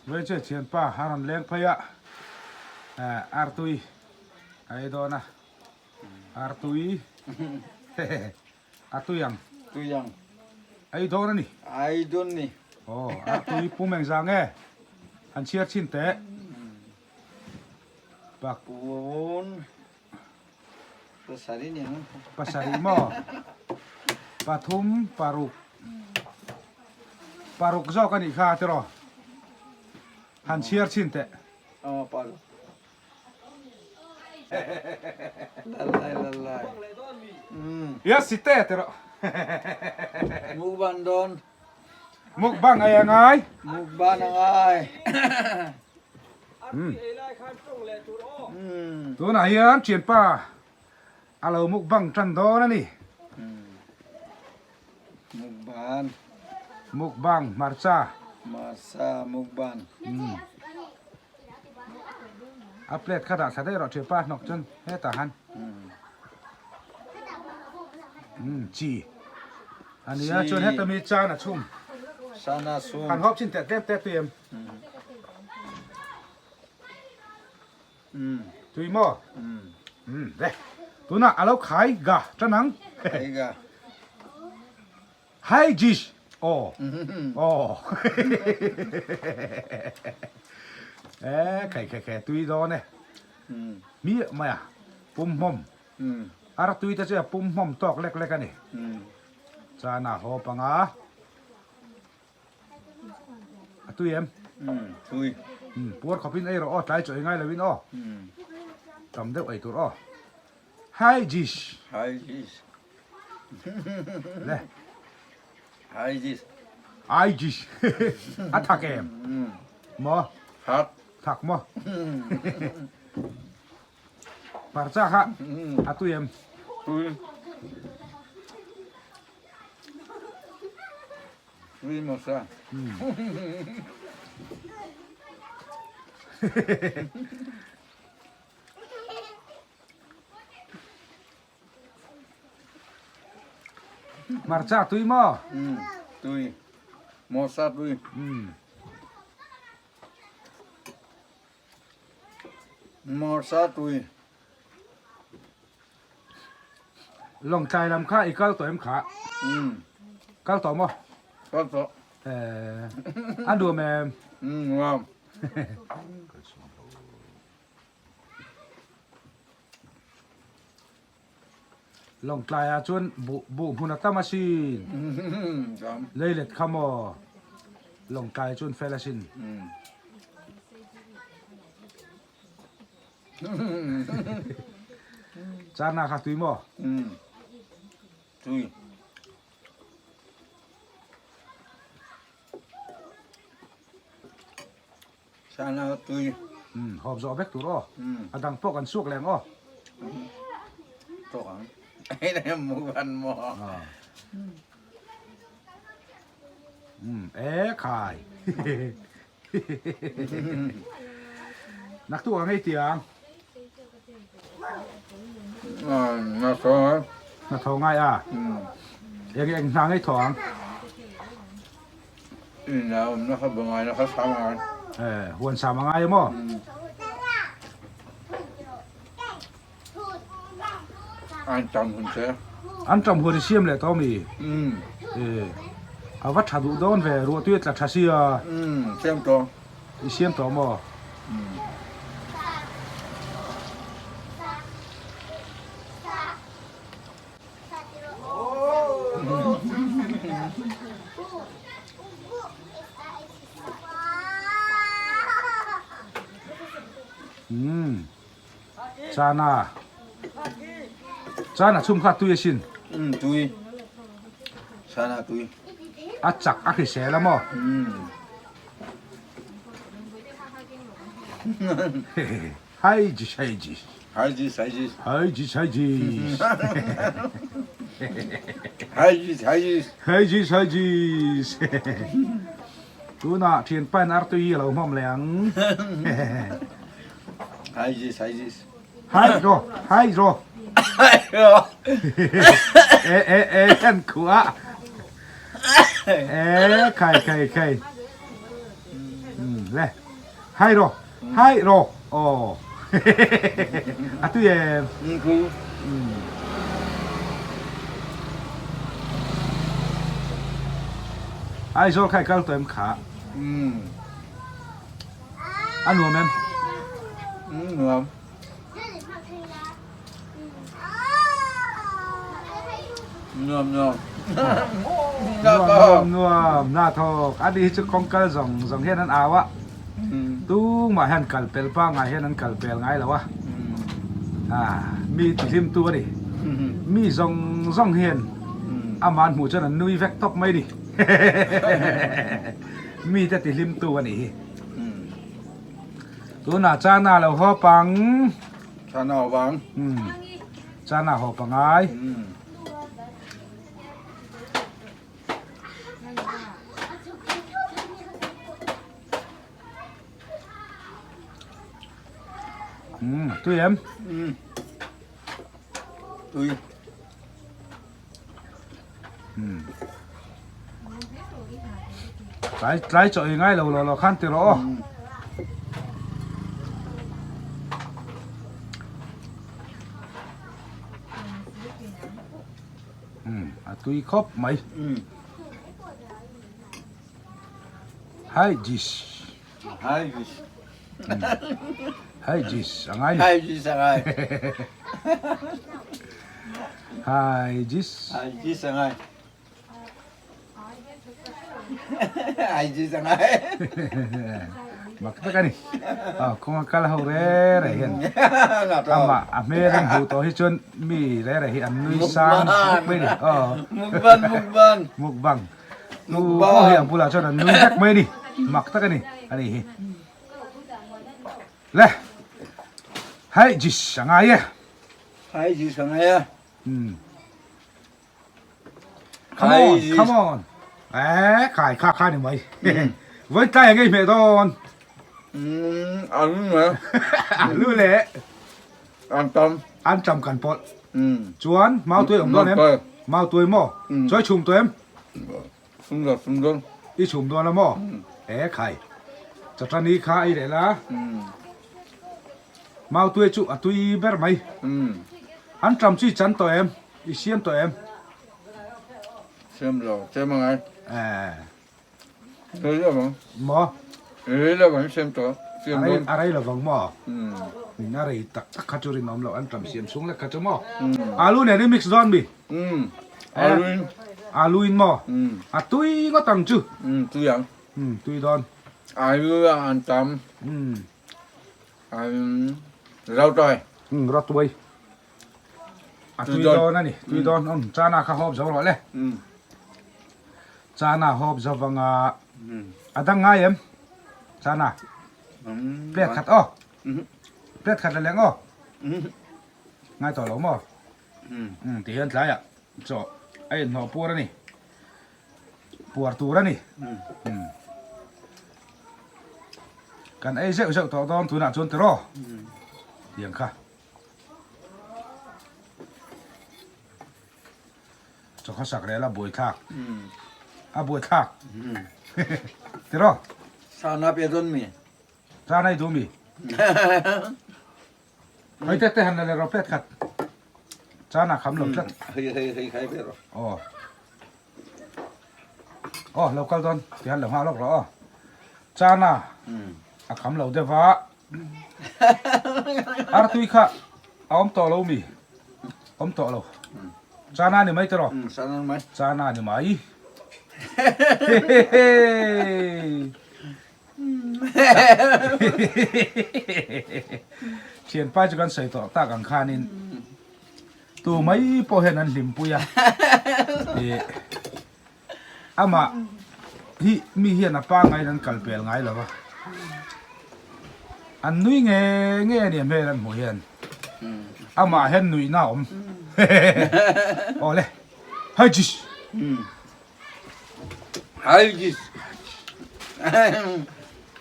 Veiche thianpa a rawn leng phei a, artui a ei dawn a, artui a tui ang. Tui ang. A ei dawn a ni. A ei dawn ni. Aw, artui pum engzah nge? Han chhiar chhin teh. Pak. Pum. Pasarih ni ang. Pasarih maw? Pathum paruk. Paruk zawk a nih kha tiraw? Han chhiar chhin teh. Aw paruk. Lalai lalai. Yes si te tiraw. Mukbang dawn. Mukbang ei a ngai. Mukbang a ngai. Tunah hian thianpa a lo mukbang tan dawn a ni. Mukbang. Mukbang hmarcha. Hmarcha mukbang. A plate kha dah thla daih rawh thianpa hnawk chuan hetah han. Chi a nia chuan heta mi chan a chhum. Sana chhum. Han hawp chin teh tlem te tui em. Tui maw? Ve. Tunah a lo khai ga tan ang. Khai ga. Hai jish. Aw. Aw. E khai khai khai tui dawn e. Mi mai a pum hmawm. Ar tui te chu a pum hmawm tawk lek lek a ni. Chana haw panga. A tui em? Tui. Puar khawpin ei rawh aw, tlai chaw ei ngai loin aw. Tam deuh ei tur aw. Hi Jish. Hi Jish. Le. Hi Jish. Hi Jish. A thak em? Maw? Thak. Thak maw? Parcha kha a tui em? Tui. Tui maw sa? Hmarcha tui maw? Tui. Maw sa tui. Hmarcha tui. Lawngtlai lam kha i kal tawh em kha? Kal tawh maw? Kal tawh. A nuam em? Nuam. Lawngtlai ah chuan buh buh hmun a tam asin. Leilet kha maw Lawngtlai chuan fel asin. Chana kha tui maw? Tui. Chana kha tui. Hawp zawh vek tur aw. A dang pawh kan suak leng aw. Tawk ang. Hei mu van maw. E khai. Naktuk ang ei tiang. Na tho ngai. Na tho ngai a. Eng eng hna ngei tho ang. Na um na kha bangai na kha sam ngai. Eh, huan sam ngai mo. An tam hun che. An tam hun siam le to mi. Eh, a va tha duh dawn ve ruah tui tla tha sia. Siam to. I siam to maw? Chana Chana chhum kha tui asin. Um tui. Chana tui. A chak a hrisel a maw? Um. Hai ji hai ji. Hai ji hai ji. Hai ji hai ji. Hai ji hai ji. Hai ji hai ji. Tunah thianpa in artui hi a lo hmawm leh ang. Hai ji hai ji. Hai ro hai ro. Hai ro. E e e an khuah. E khai khai khai. Le. Hai ro. Hai ro. Aw. A tui em. Aizawl kha i kal tawh em kha? A nuam em? Nuam. Nuam nuam. Nuam nuam nuam. Na thawk. Ani hi chu kawng kal zawng zawng hian an au a. Tumah hian kal pel pangngai hian an kal pel ngai lo a. Mi tihlim tu a ni. Mi zawng zawng hian amah an hmuh chuan an nui vek tawp mai a ni. Mite tihlim tu a nih hi. Tunah chana lo haw pang. Chana haw pang. Chana haw pangai. Tui em? Tui. Tlai tlai chaw ei ngai lo lo lo khan ti rawh aw. A tui khawp mai. Hai jis. Hai jis. Hai jis a ngai ni. Hai jis a ngai. Hai jis. Hai jis a ngai. Hai jis a ngai. Mak tak a ni. Kawng a kal ho re re hian. Amah a hmel an hmuh tawh hi chuan mi re re hi an nui sang vek mai ni. Mukbang mukbang. Mukbang. Tu pawh hi ang bulah chuan an nui vek mai a ni. Mak tak a ni a ni hi. Le. Hai jis a ngai e. Hai jis a ngai a. Hmm. Come on, come on. Eh, khai kha kha ni mai. Voi tlai ngei hmeh dawn. Hmm, alu le. Alu le. An tam. An tam kan pawlh. Chuan mau tuai awm dawn em? Mau tuai maw? Chuan i chhum tawh em? Chhum dawn, chhum dawn. I chhum dawn a maw? E khai. Chawṭani kha ei leh la. Mau tuai chu a tui ber mai. An ṭam chu i chan tawh em? I siam tawh em? Siam lo, siam a ngai. Eh. Rei lo vang. Maw? Rei lo vang siam tawh. Siam dawn. A rei lo vang maw? A rei tak tak kha chu rinawm loh an ṭam siam chhung lek kha chu maw? Alu nen i mix dawn mi? Alu in. Alu in maw? A tui ngawt ang chu. Tui ang. Tui dawn. Alu an tam. Rau tuai. Rau tuai. A tui dawn a ni, tui dawn awm. Chana kha hawp zo rawh le. Chana hawp zo vanga a dang ngai em? Chana. Plate khat aw. Plate khat la leng aw. Ngai tawh lo maw? Ti hian tlaiah chaw a inhnawh puar a ni. Puar tur a ni. Kan ei zeuh zeuh tawh dawn tunah chuan tiraw? Tiang kha. Chaw kha sak rel a buai thlak. A buai thlak. Tiraw? Sana pe dawn mi. Sana i duh mi. Hei te te han la le rawh plate khat. Chana kham lo tlat. Hei hei hei khai pe rawh. Aw. Aw lo kal dawn ti han lo nghah lawk rawh aw. Chana a kham lo deuh va. Artui kha a awm tawh lo mi? Awm tawh lo. Chana ni mai tiraw? Chana ni mai. Chana ni mai. Thianpa chu kan sawi tawh tak ang khanin tu mai pawh hian an hlimpui a. Amah hi mi hian a pangaiin an kal pel ngai lo va, an nui nge nge a ni a hmel an hmuh hian amah hian nuihna a awm awle hai jis hai jis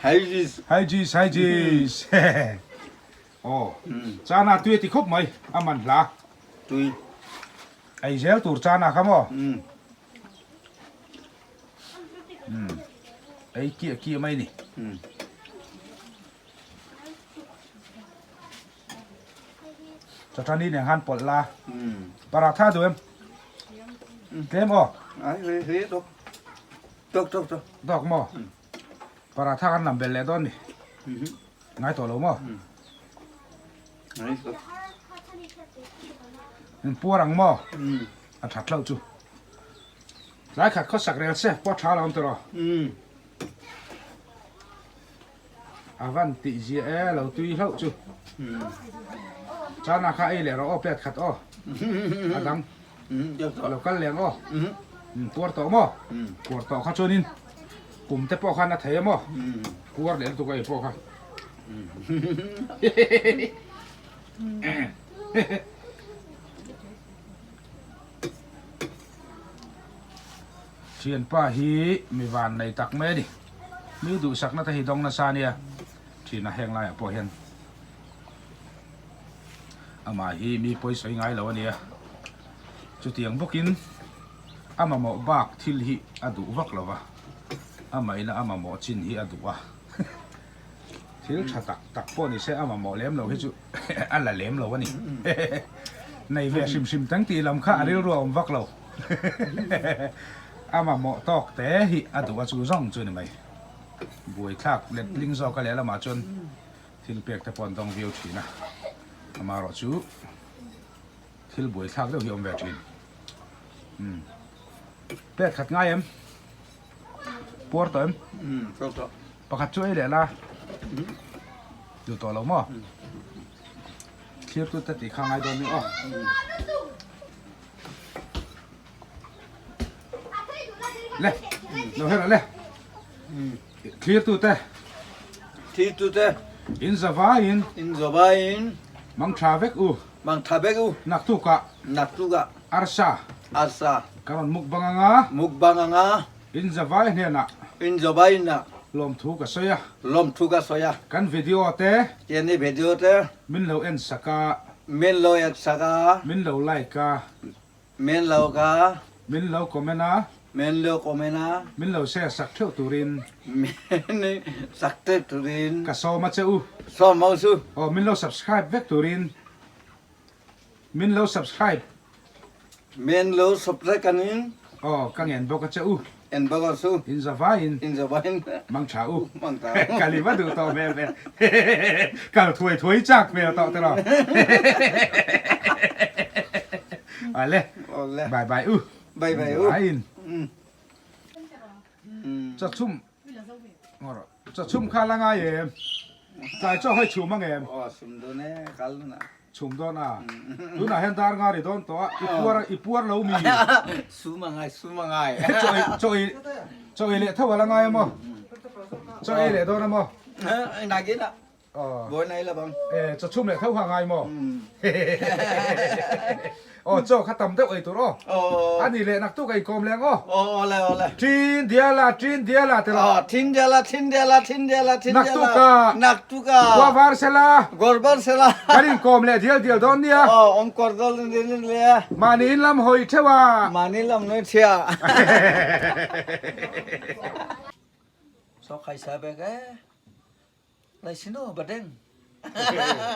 hai jis hai jis hai jis aw chana tui a ti khawp mai a man hla tui Ei zel tur chan ah kha maw? Ei kiah kiah mai ni. Chawṭani nen khan pawlh la. Paratha duh em? Tlem aw. Dawk maw? Paratha kan lam belh leh dawn ni. Ngai tawh lo maw? In puar ang maw? A that hlauh chu. Tlai khat khawsak rel se pawh tha lo awm tawh rawh. A van tih zia e lo tui hlauh chu. Chana kha ei leh rawh aw plate khat aw. A dang lo kal leng aw. Puar tawh maw? Puar tawh kha chuanin kum te pawh khan a thei a maw? Puar leh lutuk a ei pawh kha. Thianpa hi mi van nei tak mai a ni. Mi duhsakna te hi dawng nasa a nia. Thian a heng laiah pawh hian amah hi mi pawisawi ngai lo a nia. Chutiang bawkin a mamawh bak thil hi a duh vak lo va, amah ina a mamawh chin hi a duh a. Thil tha tak tak pawh ni se a mamawh lem lo hi chu a la lem lo a ni. Nei ve hrim hrim teng tih lam kha a rilru a awm vak lo. A mamawh tawk te hi a duh a chu zawng chu ni mai. Buaithlak let ling zawk a lehlamah chuan thil pek te pawh an dawng viau thin a. Amaherawh chu thil buaithlak deuh hi a awm ve thin. Umm pek khat ngai em? Puar tawh em? Puar tawh. Pakhat chu ei leh la. Duh tawh lo maw? Thlir tut te tih kha ngai dawn ni aw. Le, lo hera le. Thlir tu te. Thlir tu te. In zavaiin. In zavaiin. Mang tha vek u. Mang tha vek u. Naktukah. Naktukah. Arsa. Arsa. Ka rawn mukbang anga. Mukbang anga. In zavai hnenah. In zavai hnenah. Lawmthu ka sawi a. Lawmthu ka sawi a. Kan video te. Kan i video te. Min lo en sak a. Min lo en sak a. Min lo like a. Min lo ka. Min lo comment a. Min lo comment a. Min lo share sak theuh turin. Min sak theuh turin. Ka sawm a che u. Sawm ho chu. Aw min lo subscribe vek turin. Min lo subscribe. Min lo subscribe kan in. Aw ka ngen bawk a che u. En bawk a su. In zavaiin. In zavaiin. Mang tha u. Mang tha u. Kal i va duh tawh hmel ve. Kal thuai thuai chak hmel tawh tiraw. Awle. Awle. Bye bye u. Bye bye u. Zavaiin. Chawchhum. Chawchhum kha la ngai em? Tlai chaw hawi chhum ang em? Aw sum dawn e kal na. Chhum dawn a. Tunah hian dar nga ri dawn tawh a, i puar i puar lo mi? Sum a ngai sum a ngai. Chaw ei chaw ei chaw ei leh tho a la ngai a maw? Chaw ei leh dawn a maw? Nakin a. Bawi nai la bang. E chaw chhum leh tho kha ngai maw? Aw chaw kha tam deuh ei tur aw. A ni leh naktuk ei kawm leng aw. Aw aw le aw le. Thin diala thin diala ti rawh. Aw thin diala thin diala thin diala thin diala. Naktuk a. Naktuk a. Khua var sela. Gor var sela. Kan inkawm leh dial dial dawn nia. Aw awm kawr dawn din le. Mahni in lam hawi theuh a. Mahni lam nawi theuh a. Saw khai sa bek e. Lai sino badeng.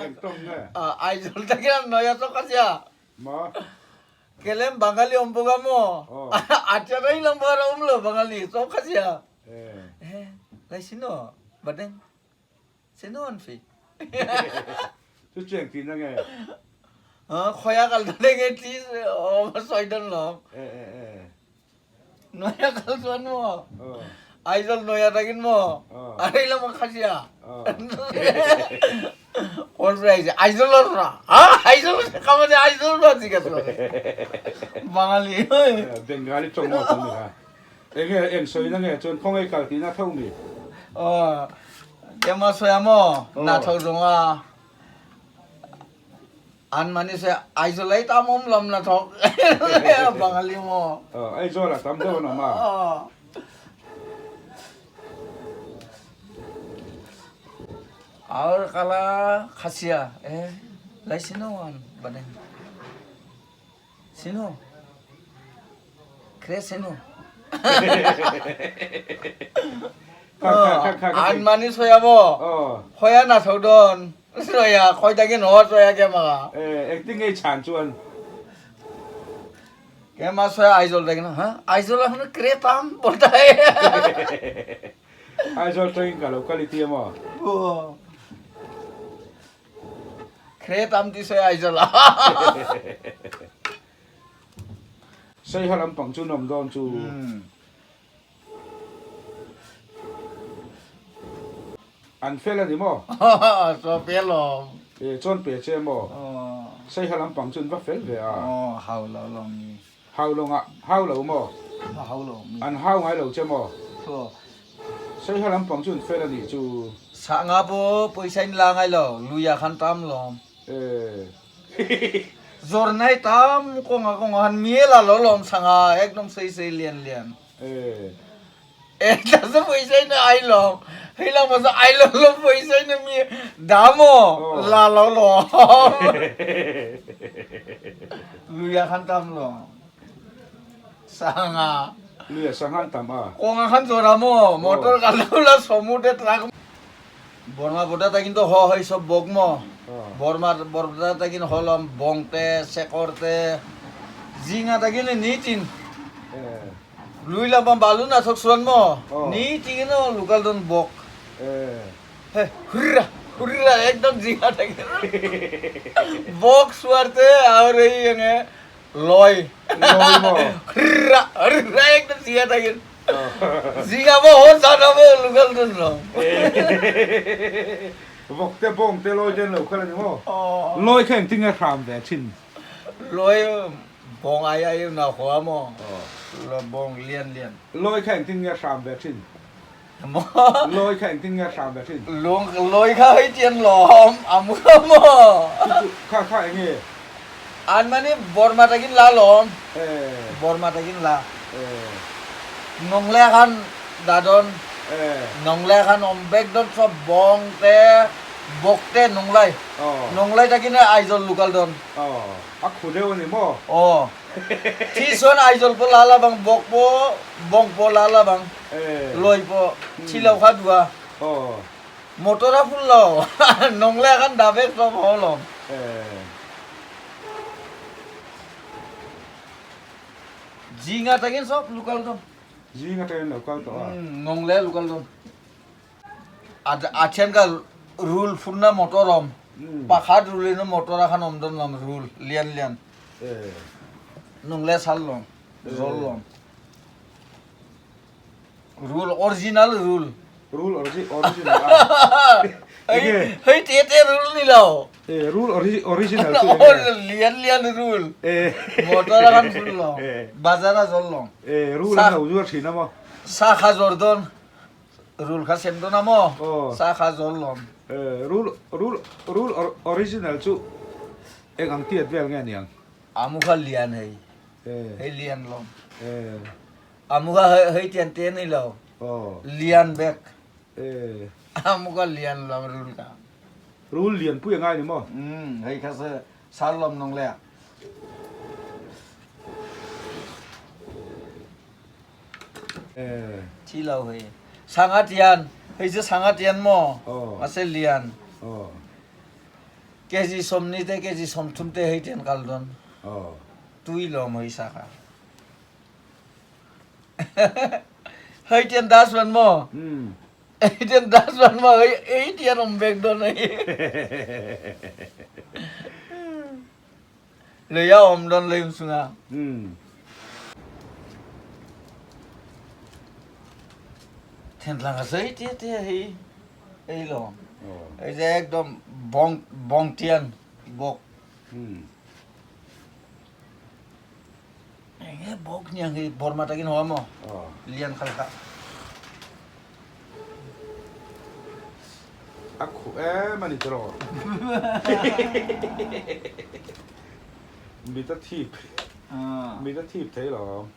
Eng tawng nge? Aizawl takin an nawi a chawk a sia. Maw? Kelem Bangali awm bawk a maw? A tia rei lam var a awm lo Bangali chawk a sia. Eh, lai sino badeng. Sino an fi. Chu chiang tihna nge? Khawi a kal dawn enge tih awm a sawi dawn lo. Eh eh eh. Noya kal chuan maw? Aizawl Noya takin maw? A rei lama khasia. Kon rai je Aizawl ra. Ha Aizawl kama je Aizawl ra chi ka chu. Bangali. Bengali tawng maw chu ni ha. Enge eng sawi na nge chuan khawngaih kal tihna tho mi. Aw. Kema sawi maw? Na tho zonga. An mani se Aizawl ei tam awm lam la thawk Bangali maw? Aizawl a tam deuh an awm a. Aur kala khasia e lai sino an badeng sino kre sino an mani soya mo hoya na tho don. Soya khawi takin haw soya ke manga. Eh engtin nge i chhan chuan? Ke ma soya Aizawl takin ha Aizawl ah khan kre tam boltai. Aizawl tangin ka lo kal i ti amaw? Aw. Kre tam ti soya Aizawl ah. Saiha lampang chu nawm dawn chu. An fel a ni maw? Chaw pe lawm. E, chawn pe che maw? Saiha lampang chu an va fel ve a. Aw, hau lo lawm mi. Hau lo ngah, hau lo maw? Hau lo mi. An hau ngai lo che maw? Chaw. Saiha lampang chu an fel a nih chu. Sah nga pawh pawisa in la ngai lo, luia khan tam lawm. E. Zawr nai tam kawnga kawnga han mi la lo lawm sanga ekdom sei sei lian lian. E tla pawisa in ai lawm. Hei lang ma ai lo lo pawisa in mi damo la lo lo. Luya khan tam lo. Sanga. Luya sanga tam a. Kawnga khan zawra mo motor ka lo la somu te truck Burma border ta কিন্তু হ হয় সব বক ম Burma border ta kin holom bong te sekor te jinga ta kin ni tin lui la bam balu na thok suan mo ni tin no local don bok he hurra hurra ekdom jinga ta kin bok suarte aur ei enge loi loi mo hurra hurra ekdom jinga ta kin Zinga pawh haw zan a maw local dun lo. Vawk te bawng te lawi te an lo kal a ni maw? Lawi kha engtin nge hram ve thin? Lawi bawng ai ai na hua maw? Bawng lian lian. Lawi kha engtin nge hram ve thin? Lawi kha engtin nge hram ve thin? Lawi kha hei tian lawm a mu maw? Kha kha enge? An mani Burma takin la lawm. Burma takin la. Nongle khan da dawn. Nongle khan awm bek dawn chaw bawng te bawk te nonglai. Nonglai takin Aizawl lukal dawn. A khu deuh a ni maw? Aw. Thi chuan Aizawl pawh la la bang bawk pawh bawng pawh la la bang. Lawi pawh thi lo kha duh a. Motor a full lo. Nonglai khan da vek hlawm haw lawm. Zing atangin sawp lukal dawn. Zing atangin lo kal tawh a. Nong le lukal dawn. A then ka rul phurna motor awm. Pakhat rul in motor a khan awm dawn lawm rul lian lian. Nong le sal lawm. Zawl lawm. Rul original rul. Rul original a. Hei hei te te rul ni lo. Eh rul original chu enge. Lian lian rul. Eh motor a kan rul lo. Bazar a zol lo. Eh rul an lo zuar thin a maw. Sa kha zawr dawn. Rul kha sem dawn a maw. Sa kha zawl lo. Eh rul rul rul original chu eng ang tiat vel nge niang. Amu kha lian hei. Hei lian lo. Eh. Amuka hei tian te ni lo. Lian bek. Amuka lian lo rul ka. Rul lian pui angai ni maw? Hei kha se sal lom nong le. Thi lo hei. Sanga tian. Hei chu sanga tian maw? Ase lian. Kg 20 te kg 30 te hei tian kal don. Tui lom hei sa kha. Hei tian das ban maw? Hei tian das ban maw? Hei ei tian om bek don hei. Lei a om don lei sunga. Thentlang a sei te te hei ei lo. Hei je ekdom bong bong tian bok. Enge bawk hniang hi Burma takin haw maw? Lian khal kha. A khuh em a ni tiraw? Mit a thip. Mit a thip thei lo.